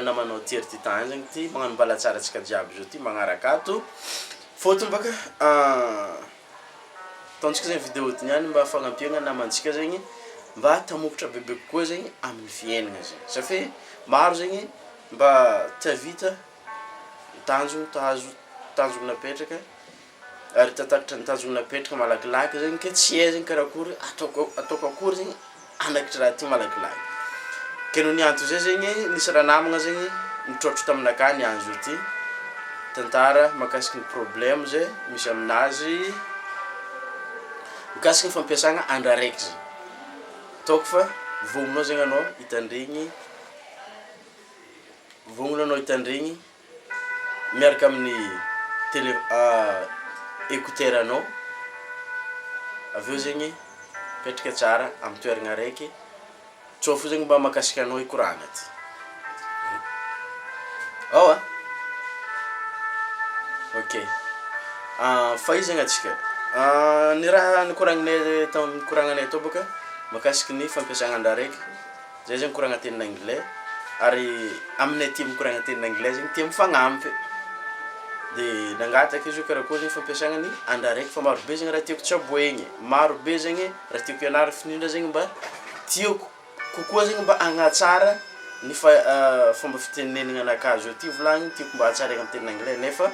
Namanao Thierry Titan zegny ty, magnano mbala tsara antsika jiaby zao ty magnaraka ato, fôtony baka ataontsika zegny video ty niany mba fagnampiagna namantsika zegny mba tamokatra bebe kokoa zegny amin'ny fiaignana zegny, safe maro zegny mba te ahavita tanjogno ta ahazo tanjogno napetraka ary te hahatakatra ny tanjogno napetraka malakilaky zegny ke tsy hay zegny karakory ataoko ataoko akory zegny hanakatra raha ty malakilaky, ke noho ny antony zay zegny nisy ranamagna zegny nitrôtro taminakahy niany zao ty, tantara mahakasiky ny problemo zay misy aminazy mikasiky ny fampiasagna andro araiky zegny, ataoko fa vognona zegny anao hitandregny, vognona anao hitandregny miaraka amin'ny tele écouteur-nao, aveo zegny mipetraka tsara amy toeragna araiky, tsô fô zegny mba mahakasika anao i koragna ty, ao a? Ok, fahaizana antsika, ny raha nikoragninay tam- nikoragnanay tô bôka mahakasiky ny fampiasagna andro araiky, zay zegny mikoragna tenin'angle ary aminay aty mikoragna tenin'angle zegny tià mifagnampy, de nangataka izy hoe karakôry zegny fampiasagna ny andro araiky fa marobe zegny raha tiàko tsaboina, marobe zegny raha tiàko hiagnarana f'indrindra zegny mba tiako kokoa zegny mba hagnatsara ny fa- fomba fitenegnanakahy zao ty volagniny tiako mba hatsaraina amy tenin'angle nefa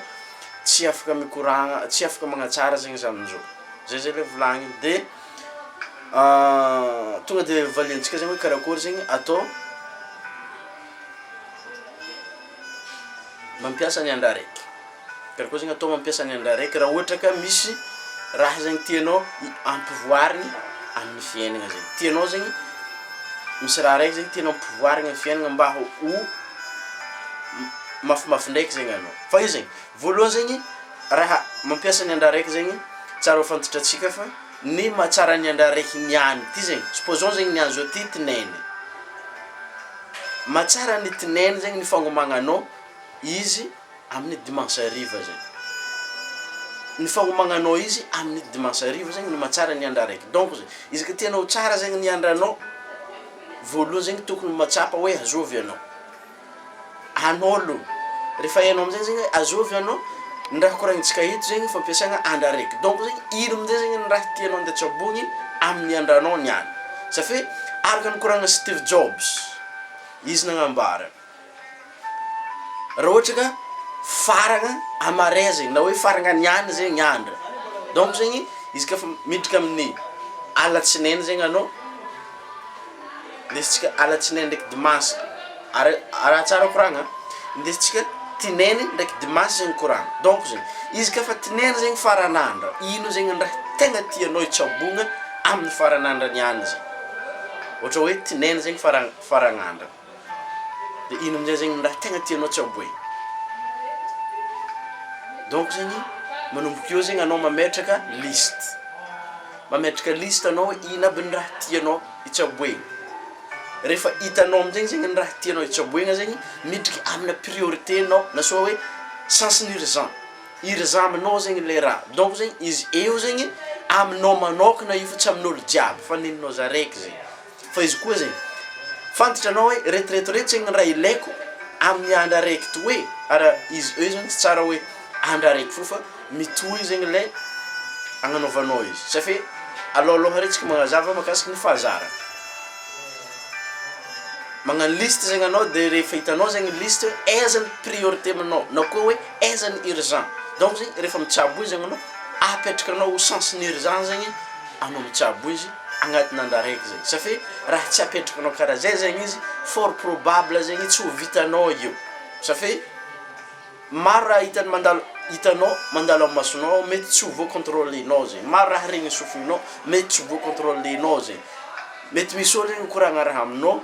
tsy afaka mikoragna tsy afaka magnatsara zegny zah amizao, zay zay le volagniny de tonga de valiantsika zegny hoe karakôry zegny atao mampiasa ny andro araiky, karakôry zegny atao mampiasa ny andro araiky raha ohatra ka misy raha zegny tianao ampivoariny amin'ny fiaignana zegny, tianao zegny misy raha araiky zegny tianao ampivoariny amy fiaignana mba ho mafimafy ndraiky zegny anao, fa io zegny, voalohany zegny raha mampiasa ny andro araiky zegny tsara ho fantatrantsika fa ny mahatsara ny andro araiky niany ty zegny, supposons zegny niany zao ty tinainy, mahatsara ny tinainy zegny ny fagnomagnanao izy amin'ny dimanche hariva zegny, ny fagnomagnanao izy amin'ny dimanche hariva zegny no mahatsara ny andro araiky, donc zay izy ka tianao ho tsara zegny ny andranao, voalohany zegny tokony mahatsapa hoe azôvy anao, anao aloha, rehefa hainao amizay zegny hoe azôvy anao, ny raha koragnintsika eto zegny fampiasagna andro araiky, donc zegny ino amizay zegny ny raha tianao ande tsaboigny amin'ny andranao niany, safe araka ny koragnin'i Steve Jobs, izy nagnambara. Raha ohatra ka faragna amaray zegny na hoe faragna niany zegny andro, donc zegny izy ka fa miditra amin'ny alatsinainy zegny anao, indesintsika alatsinainy ndraiky dimansy, ara- araha tsara koragna, indesintsika tinainy ndraiky dimansy zegny koragna, donc zegny izy ka fa tinainy zegny faran'andro, ino zegny ny raha tegna tianao hitsaboagna amin'ny faran'andro niany zegny, ohatra hoe tinainy zegny fara- faragn'andro. De ino amizay zegny ny raha tegna tianao tsaboina? Donc zegny manomboka eo zegny anao mametraka liste, mametraka liste anao hoe ino aby ny raha tianao hitsaboina, rehefa hitanao amizay zegny ny raha tianao hitsaboina zegny midriky amina priorité anao na soit hoe sens ny urgent, urgent aminao zegny le raha, donc zegny izy eo zegny aminao manôkana io fa tsy amin'ôlo jiaby fa neninao za raiky zegny. Fa izy koa zegny, fantatra anao hoe reto reto reto zegny raha ilaiko amin'ny andro araiky to e, ary izy eo zany tsy tsara hoe andro araiky fô fa mitohy zegny le agnanaovanao izy, sa fe alohaloha re tsika magnazava mahakasiky ny fahazarana, magnano liste zegny anao de rehefa hitanao zegny liste hoe aiza ny priorité aminao na koa hoe aiza ny urgent, donc zegny rehefa mitsabo izy zegny anao apetrakanao ho sens ny urgent zegny anao mitsabo izy. agnatin'ny andro araiky zegny, sa fe raha tsy apetrakinao karaha zay zegny izy fort probable zegny tsy ho vitanao io, sa fe maro raha hitany mandalo hitanao mandalo amy masonao mety tsy ho voa-contrôlenao zegny, maro raha regnin'ny sofininao mety tsy ho voa-contrôlenao zegny, mety misy ôlo zegny mikoragna raha aminao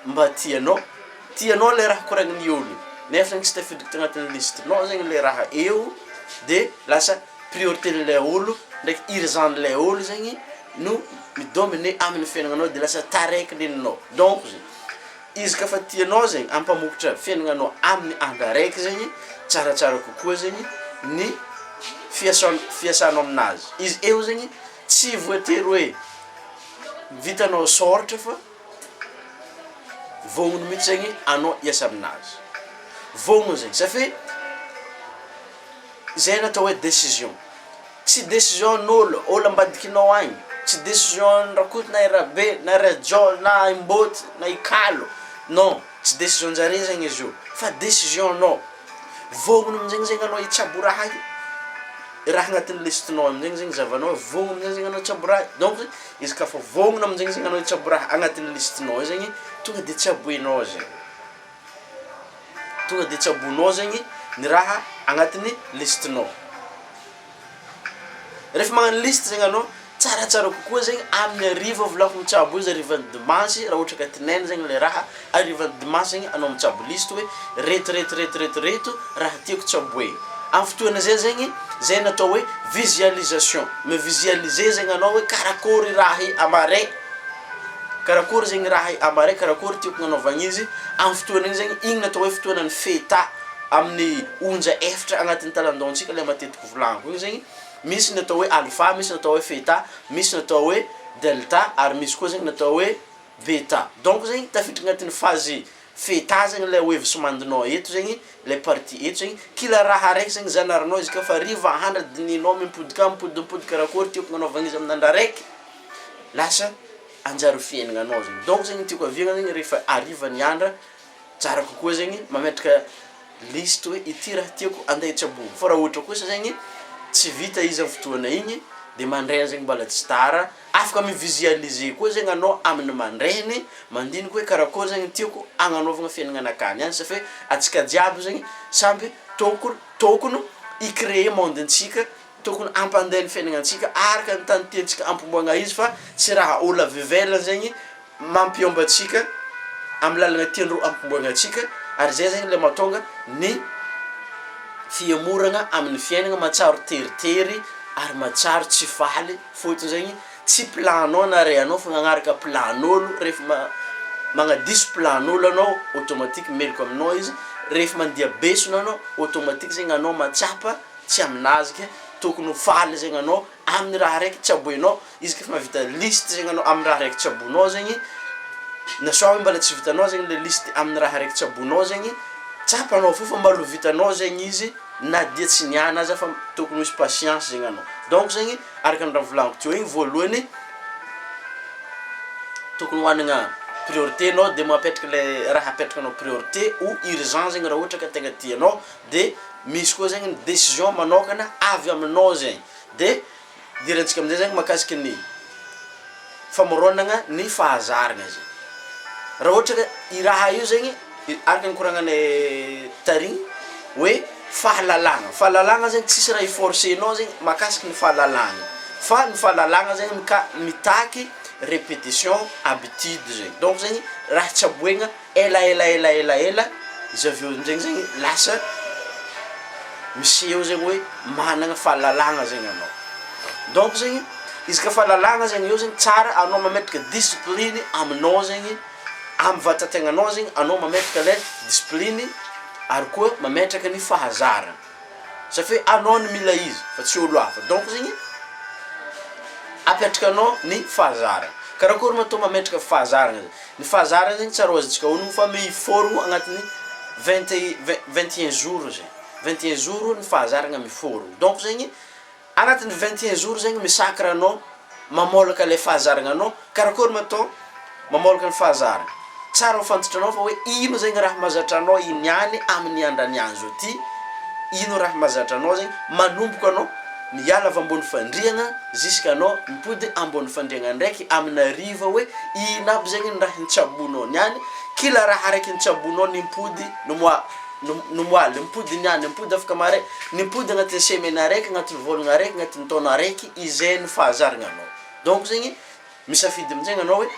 mba tianao, tianao le raha koragnin'ny ôlo nefa tsy tafiditra tagnatin'ny listinao zegny le raha eo de lasa priorité-n'ilay olo ndraiky urgent-n'ilay olo zegny no mi-dominer amin'ny fiaignananao de lasa taraiky neninao, donc zegny izy ka fa tianao zegny hampamokotra fiaignananao amin'ny andro araiky zegny tsaratsara kokoa zegny ny fiasan- fiasanao aminazy, izy eo zegny tsy voatery hoe vitanao sôratra fa. Vognona mihitsy zegny anao hiasa aminazy. Vognona zegny, ça fait zay no atao hoe décision. Tsy décision-n'ôlo, ôlo ambadikinao agny, tsy décision-n'i Rakoto na i Rabe na Rajao na i Mbôty na i Kalo, non, tsy décision-njare zegny izy io fa décision-nao. Vognona aminjegny zegny anao hitsabo raha io, raha agnatin'ny listinao aminjegny zegny zahavanao hoe vognona aminjay zegny anao hitsabo raha io, donc izy ka fa vognona aminjegny zegny anao hitsabo raha agnatin'ny listinao io zegny tonga de tsaboinao zegny, tonga de tsaboinao zegny ny raha agnatin'ny listinao. Rehefa magnano liste zegny anao, tsaratsara kokoa zegny amin'ny hariva volako mitsabo izy harivan'ny dimansy raha ohatra ka tinainy zegny le raha, harivan'ny dimansy zegny anao mitsabo liste hoe reto reto reto reto reto raha tiako tsaboina, amin'ny fotoana zay zegny, zay no atao hoe visualisation, mi-visualiser zegny anao hoe karakôry raha i amaray, karakôry zegny raha i amaray, karakôry tiako agnanaovagna izy, amin'ny fotoana igny zegny, igny no atao hoe fotoanan'ny feta amin'ny onja efatra agnatin'ny talandaontsika le matetiky volagniko igny zegny, misy ny atao hoe alpha, misy ny atao hoe theta, misy ny atao hoe delta, ary misy koa zegny ny atao hoe beta, donc zegny tafiditra agnatin'ny phase theta zegny le waves mandinao eto zegny, le partie eto zegny, kila raha araiky zegny zanarinao izy ka fa hariva andra dinihinao mimpody ka mipody mipody karakôry tiako agnanaovagna izy amin'ny andra araiky, lasa anjary fiaignananao zegny, donc zegny tiako aviagna zegny rehefa hariva ny andra tsara kokoa zegny mametraka liste hoe ity raha tiako andeha hitsaboana, fa raha ohatra kosa zegny tsy vita izy amin'ny fotoana igny de mandraigny zegny mbola tsy tara, afaka mi-visualiser koa zegny anao amin'ny mandraigny mandinika hoe karakôry zegny tiako agnanaovagna fiaignananakahy niany sa fe antsika jiaby zegny samby tôko- tôkony hi-créer monde-ntsika, tokony hampandeha ny fiaignanantsika araka ny tany tiantsika hampomboagna izy fa tsy raha olo avy ivelany zegny mampiomba antsika amin'ny lalana tiandreo hampomboagna antsika ary zay zegny le mahatonga ny fihemoragna amin'ny fiaignana mahatsiaro teritery ary mahatsiaro tsy faly fôtony zegny tsy plan-nao na rehanao fa magnaraka plan-n'ôlo rehefa ma- magnadiso plan-n'ôlo anao automatique meloka aminao izy, rehefa mandia besona anao automatique zegny anao mahatsapa tsy aminazy ke tokony ho faly zegny anao amin'ny raha raiky tsaboinao, izy kôfa mahavita liste zegny anao amin'ny raha raiky tsaboinao zegny, na soit hoe mbola tsy vitanao zegny le liste amin'ny raha raiky tsaboinao zegny, tsapanao fô fa mbola ho vitanao zegny izy na dia tsy niany aza fa tokony misy patience zegny anao, donc zegny araka ny raha volagniko teo igny voalohany tokony hoanigna priorité anao de mapetraka le raha apetrakanao priorité ou urgent zegny raha ohatra ka tegna tianao de misy koa zegny ny décision manôkana avy aminao zegny de idirantsika amizay zegny mahakasiky ny famorônagna ny fahazaragna zegny, raha ohatra ka i raha io zegny araka ny koragnanay tary hoe fahalalagna, fahalalagna zegny tsisy raha hi-forcer-nao zegny mahakasiky ny fahalalagna fa ny fahalalagna zegny mika- mitaky répétition, habitude zegny, donc zegny raha tsaboegna ela ela ela ela ela izy avy eo amizegny zegny lasa miseho zegny hoe managna fahalalagna zegny anao, donc zegny izy ka fahalalagna zegny eo zegny tsara anao mametraka discipline aminao zegny amy vatategnanao zegny anao mametraka le discipline ary koa mametraka ny fahazarana, ça fait anao no mila izy fa tsy ôlo hafa, donc zegny apetrakanao ny fahazarana, karakôry ma atao mametraka fahazarana zegny, ny fahazarana zegny tsaroantsika onony fa miforogno agnatin'ny vingt et 21 jours zegny, 21 jours ny fahazarana miforogno, donc zegny agnatin'ny 21 jours zegny misacre anao mamôlaka le fahazaragnanao, karakôry ma atao mamôlaka ny fahazarana, tsara ho fantatranao fa hoe ino zegny raha mahazatra anao i niany amin'ny andra niany zao ty, ino raha mahazatra anao zegny manomboka anao miala avy ambony fandriagna jusqu'anao mipody ambony fandriagna ndraiky amin'ny hariva hoe ino aby zegny ny raha nitsabonao niany, kila raha araiky nitsabonao nimpody nomoa- no- nomoaly, mipody niany, mipody afaka maray, nimpody agnatin'ny semaine araiky, agnatin'ny vôlagna araiky, agnatin'ny taona araiky, izay ny fahazaragnanao, donc zegny misafidy aminjegny anao hoe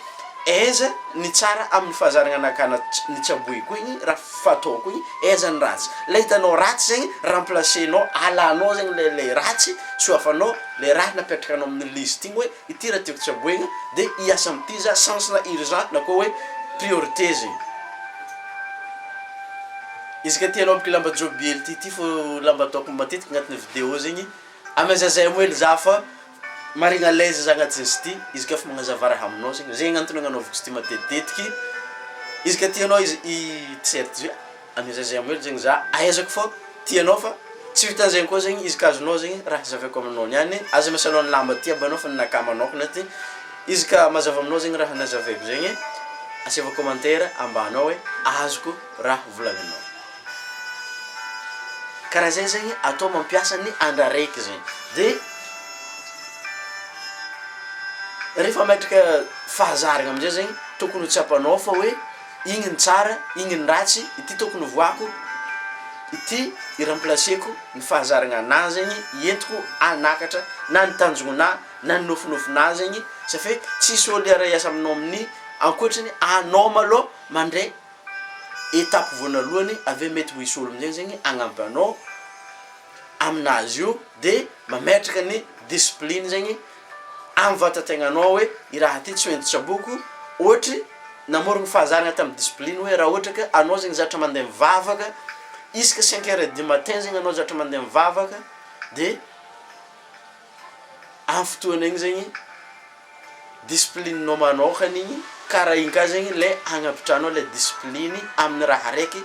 aiza ny tsara amin'ny fahazaragnanakahy na- nitsaboiko igny raha fataoko igny, aiza ny ratsy, le hitanao ratsy zegny remplacer-nao alanao zegny le le ratsy soafanao le raha napetrakanao amin'ny liste igny hoe ity raha tiako tsaboigna de hiasa am'ty za sens na urgent na koa hoe priorité zegny. Izy ka tianao boka lamba joby hely ty, ty fô lamba ataoko matetiky agnatin'ny vidéo zegny, amezazay mo hely za fa maregny à l'aise za agnatin'izy ty, izy ka efa magnazava raha aminao zegny, zegny antony agnanaovako izy ty matetitetiky. Izy ka tianao izy i t-shirt zay amezay zay hely zegny za ahaizako fô tianao fa tsy vitan'izegny koa zegny izy ka azonao zegny raha hazavaiko aminao niany, aza miasa loha ny lamba ty aby anao fa ninakahy manôkana ty, izy ka mazava aminao zegny raha nazavaiko zegny, asiava commentaire ambany ao hoe azoko raha volagninao. Karaha zay zegny atao mampiasa ny andro araiky zegny, de rehefa mametraka fahazarana amizay zegny tokony ho tsapanao fa hoe igny ny tsara, igny ny ratsy, ity tokony ovoako, ity i-remplacer-ko ny fahazarana anahy zegny entiko hanakatra na ny tanjognonah na ny nofinofinahy zegny safe tsisy ôlo hiara-hiasa aminao amin'ny ankoatry ny anao malôha mandray étape voanalohany avy eo mety ho hisy olo amizay zegny hagnampy anao aminazy io de mametraka ny discipline zegny amy vatategnanao hoe i raha ty tsy hoenti tsaboko ohatry namorogno fahazarana tamy discipline hoe raha ohatra ka anao zegny zatra mandeha mivavaka isaka cinq heures du matin zegny anao zatra mandeha mivavaka de amy fotoana igny zegny discipline-nao manôkana igny karaha igny ka zegny le agnapitranao le discipline amin'ny raha raiky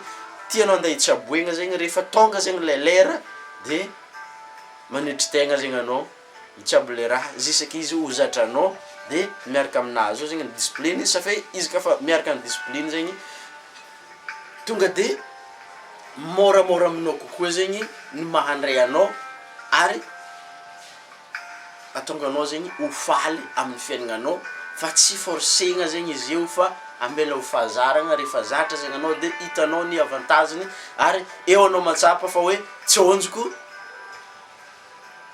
tianao ande hitsaboegna zegny rehefa tonga zegny le lera de manetry tegna zegny anao mitsabo le raha jusque izy ho zatranao de miaraka aminazy eo zegny ny discipline sa fe izy ka fa miaraka amy discipline zegny tonga de môramôra aminao kokoa zegny ny mahandray anao ary ahatonga anao zegny ho faly amin'ny fiaignananao fa tsy forcegna zegny izy io fa ambela ho fahazarana, rehefa zatra zegny anao de hitanao ny avantageny ary eo anao mahatsapa fa hoe tsy honjoko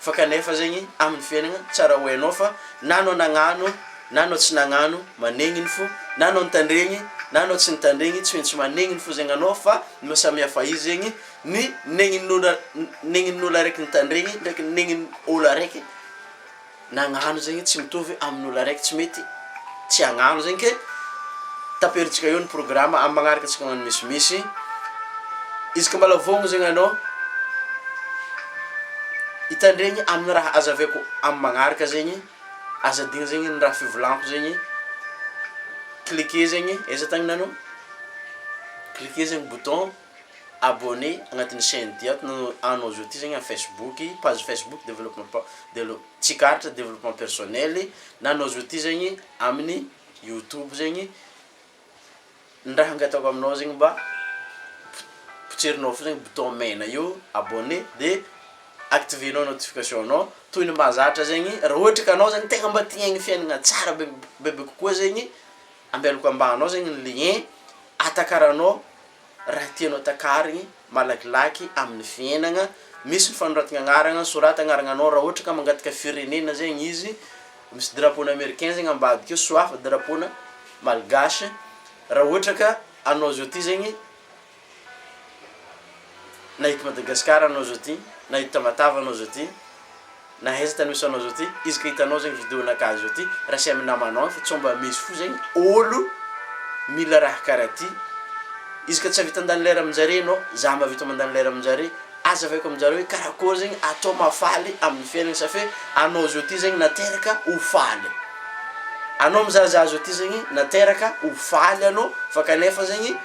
fa kanefa zegny amin'ny fiaignana tsara ho hainao fa na anao nagnano na anao tsy nagnano manegniny fô, na anao nitandregny na anao tsy nitandregny tsy maintsy manegniny fô zegny anao fa ny maha samy hafa izy zegny ny negnin'olo negnin'olo araiky nitandregny ndraiky negnin'olo araiky nagnano zegny tsy mitovy amin'olo araiky tsy mety tsy hagnano zegny ke taperintsika eo ny programa amy magnaraka antsika magnano misimisy, izy ka mbala vôgno zegny anao hitandregny amin'ny raha azavaiko amy magnaraka zegny, aza adigno zegny ny raha fivolagnako zegny, cliquer zegny aiza tagnananao, cliquer zegny bouton abonner agnatin'ny chaine ty ato na anao zao ty zegny amy facebook, page facebook développement pa- delo- tsikaritra développement personnel, na anao zao ty zegny amin'ny youtube zegny, ny raha angatahako aminao zegny mba potserinao fô zegny bouton mena io abonner de activenao notification-nao toy ny mahazatra zegny raha ohatra ka anao zegny tegna mba te hiaigny fiaignana tsara be bebe kokoa zegny ambelako ambany ao zegny ny lien atakaranao raha tianao takarigny malakilaky amin'ny fiaignana, misy ny fanoratana agnarana, soraty agnaragnanao raha ohatra ka mangataka firenena zegny izy, misy drapeau-na americain zegny ambadika eo soafa drapeau-na malgache, raha ohatra ka anao zao ty zegny na eto Madagasikara anao zao ty, na eto Tamatave anao zao ty, na aiza tany misy anao zao ty, izy ka hitanao zegny video-nakahy zao ty, raha samy namanao fa tsy mba misy fo zegny ôlo mila raha karaha ty, izy ka tsy ahavita handany lera aminjare anao, za mahavita mandany lera aminjare, azavaiko aminjareo hoe karakôry zegny atao mahafaly amin'ny fiainana sa fe anao zao ty zegny nateraka ho faly, anao mizahazaha zao ty zegny nateraka ho faly anao fa kanefa zegny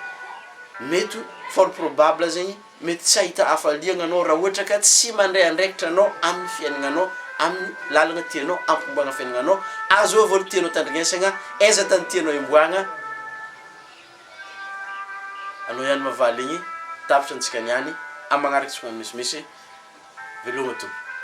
mety fort probable zegny Mety tsy hahita hafaliagna anao raha ohatra ka tsy mandray andraikitra anao amin'ny fiaignanao, amin'ny lalagna tianao hampomboagna fiaignanao, azovy olo tianao tandrignesagna, aiza tany tianao himboagna, anao ihany mavaly igny, tapitra antsika niany, amin'ny magnaraka tsy misimisy, veloma tompoko.